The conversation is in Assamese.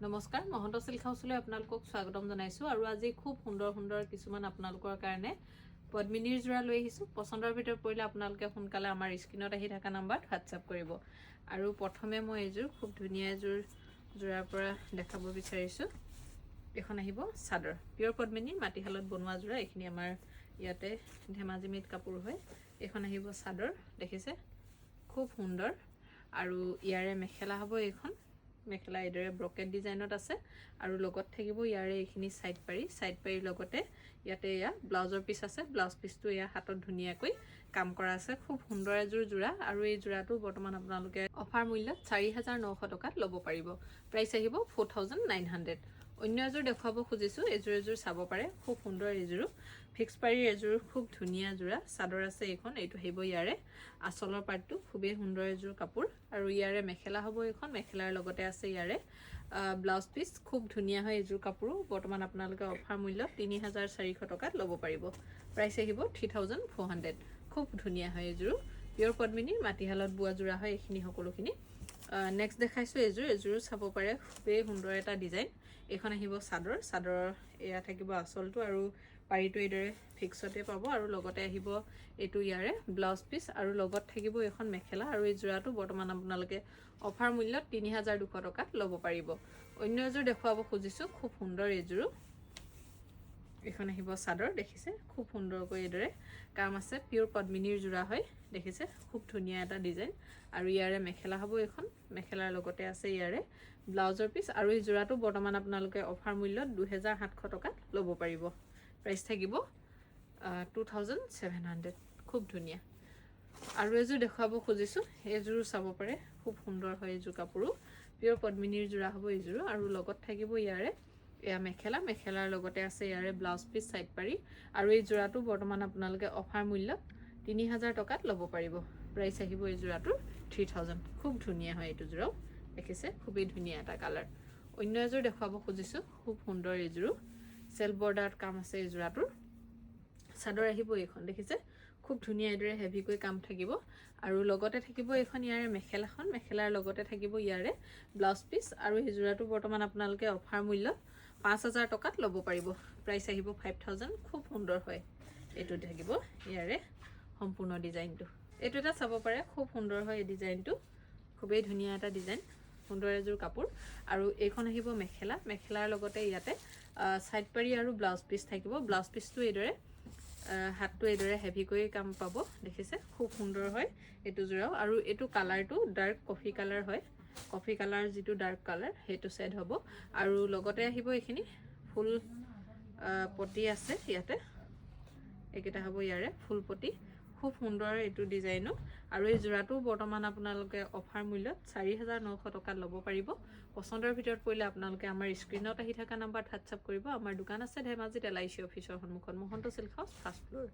নমস্কাৰ, মহন্ত চিল্ক হাউচলৈ আপোনালোকক স্বাগতম জনাইছোঁ। আৰু আজি খুব সুন্দৰ সুন্দৰ কিছুমান আপোনালোকৰ কাৰণে পদ্মিনীৰ যোৰা লৈ আহিছোঁ। পচন্দৰ ভিতৰত পৰিলে আপোনালোকে সোনকালে আমাৰ স্ক্ৰীণত আহি থকা নাম্বাৰত হোৱাটছআপ কৰিব। আৰু প্ৰথমে মই এইযোৰ খুব ধুনীয়া এযোৰ যোৰাৰ পৰা দেখাব বিচাৰিছোঁ। এইখন আহিব চাদৰ, পিয়ৰ পদ্মিনীৰ মাটিশালত বনোৱা যোৰা। এইখিনি আমাৰ ইয়াতে ধেমাজি মেড কাপোৰ হয়। এইখন আহিব চাদৰ, দেখিছে, খুব সুন্দৰ। আৰু ইয়াৰে মেখেলা হ'ব এইখন। মেখেলা এইদৰে ব্ৰকেট ডিজাইনত আছে আৰু লগত থাকিব ইয়াৰে এইখিনি ছাইড পাৰি। ছাইড পাৰিৰ লগতে ইয়াতে এয়া ব্লাউজৰ পিচ আছে। ব্লাউজ পিচটো এয়া হাতত ধুনীয়াকৈ কাম কৰা আছে। খুব সুন্দৰ এযোৰ যোৰা আৰু এই যোৰাটো বৰ্তমান আপোনালোকে অফাৰ মূল্যত 4900 টকাত ল'ব পাৰিব। প্ৰাইচ আহিব 4900। অন্য এযোৰ দেখুৱাব খুজিছোঁ। এযোৰ চাব পাৰে, খুব সুন্দৰ এইযোৰো। ফিক্স পাৰিৰ এযোৰ খুব ধুনীয়া যোৰা চাদৰ আছে এইখন। এইটো আহিব ইয়াৰে আচলৰ পাৰ্টটো। খুবেই সুন্দৰ এযোৰ কাপোৰ। আৰু ইয়াৰে মেখেলা হ'ব এইখন। মেখেলাৰ লগতে আছে ইয়াৰে ব্লাউজ পিচ। খুব ধুনীয়া হয় এইযোৰ কাপোৰো। বৰ্তমান আপোনালোকে অফাৰ মূল্যত 3400 টকাত ল'ব পাৰিব। প্ৰাইচ আহিব 3400। খুব ধুনীয়া হয় এইযোৰো। পিয়ৰ পদ্মিনীৰ মাটিশালত বোৱা যোৰা হয় এইখিনি সকলোখিনি। নেক্সট দেখাইছোঁ এইযোৰ। এইযোৰো চাব পাৰে, খুবেই সুন্দৰ এটা ডিজাইন। এইখন আহিব চাদৰ। চাদৰৰ এয়া থাকিব আচলটো আৰু পাৰিটো এইদৰে ফিক্সতে পাব। আৰু লগতে আহিব এইটো ইয়াৰে ব্লাউজ পিচ আৰু লগত থাকিব এইখন মেখেলা। আৰু এই যোৰাটো বৰ্তমান আপোনালোকে অফাৰ মূল্যত 3200 টকাত ল'ব পাৰিব। অন্য এযোৰ দেখুৱাব খুজিছোঁ। খুব সুন্দৰ এইযোৰো। এইখন আহিব চাদৰ, দেখিছে, খুব সুন্দৰকৈ এইদৰে কাম আছে। পিয়ৰ পদ্মিনীৰ যোৰা হয়, দেখিছে, খুব ধুনীয়া এটা ডিজাইন। আৰু ইয়াৰে মেখেলা হ'ব এইখন। মেখেলাৰ লগতে আছে ইয়াৰে ব্লাউজৰ পিচ। আৰু এই যোৰাটো বৰ্তমান আপোনালোকে অফাৰ মূল্যত 2700 টকাত ল'ব পাৰিব। প্ৰাইচ থাকিব 2700। খুব ধুনীয়া। আৰু এযোৰ দেখুৱাব খুজিছোঁ। এইযোৰো চাব পাৰে, খুব সুন্দৰ হয় এইযোৰ কাপোৰো। পিয়ৰ পদ্মিনীৰ যোৰা হ'ব এইযোৰো। আৰু লগত থাকিব ইয়াৰে এয়া মেখেলা। মেখেলাৰ লগতে আছে ইয়াৰে ব্লাউজ পিচ, ছাইড পাৰি। আৰু এই যোৰাটো বৰ্তমান আপোনালোকে অফাৰ মূল্যত 3000 টকাত ল'ব পাৰিব। প্ৰাইচ আহিব এই যোৰাটোৰ 3000। খুব ধুনীয়া হয় এইটো যোৰাও, দেখিছে, খুবেই ধুনীয়া এটা কালাৰ। অন্য এযোৰ দেখুৱাব খুজিছোঁ। খুব সুন্দৰ এইযোৰো। চেল্ফ বৰ্ডাৰত কাম আছে এই যোৰাটোৰ। চাদৰ আহিব এইখন, দেখিছে, খুব ধুনীয়া এইদৰে হেভিকৈ কাম থাকিব। আৰু লগতে থাকিব এইখন ইয়াৰে মেখেলাখন। মেখেলাৰ লগতে থাকিব ইয়াৰে ব্লাউজ পিচ। আৰু এই যোৰাটো বৰ্তমান আপোনালোকে অফাৰ মূল্যত 5000 টকাত ল'ব পাৰিব। প্ৰাইচ আহিব 5000। খুব সুন্দৰ হয়। এইটো থাকিব ইয়াৰে সম্পূৰ্ণ ডিজাইনটো। এইটো এটা চাব পাৰে, খুব সুন্দৰ হয় এই ডিজাইনটো। খুবেই ধুনীয়া এটা ডিজাইন, সুন্দৰ এযোৰ কাপোৰ। আৰু এইখন আহিব মেখেলা। মেখেলাৰ লগতে ইয়াতে ছাইড পাৰি আৰু ব্লাউজ পিচ থাকিব। ব্লাউজ পিচটো এইদৰে হাতটো এইদৰে হেভিকৈ কাম পাব, দেখিছে, খুব সুন্দৰ হয় এইটো যোৰাও। আৰু এইটো কালাৰটো ডাৰ্ক কফি কালাৰ হয়। কফি কালাৰ যিটো ডাৰ্ক কালাৰ, সেইটো শ্বেড হ'ব। আৰু লগতে আহিব এইখিনি ফুল পতি আছে ইয়াতে। এইকেইটা হ'ব ইয়াৰে ফুল পতি। খুব সুন্দৰ এইটো ডিজাইনো। আৰু এই যোৰাটো বৰ্তমান আপোনালোকে অফাৰ মূল্যত 4900 টকাত ল'ব পাৰিব। পচন্দৰ ভিতৰত পৰিলে আপোনালোকে আমাৰ স্ক্ৰীণত আহি থকা নাম্বাৰত হোৱাটছআপ কৰিব। আমাৰ দোকান আছে ধেমাজিত, এলআইচি অফিচৰ সন্মুখত, Mahanta silk house, first floor.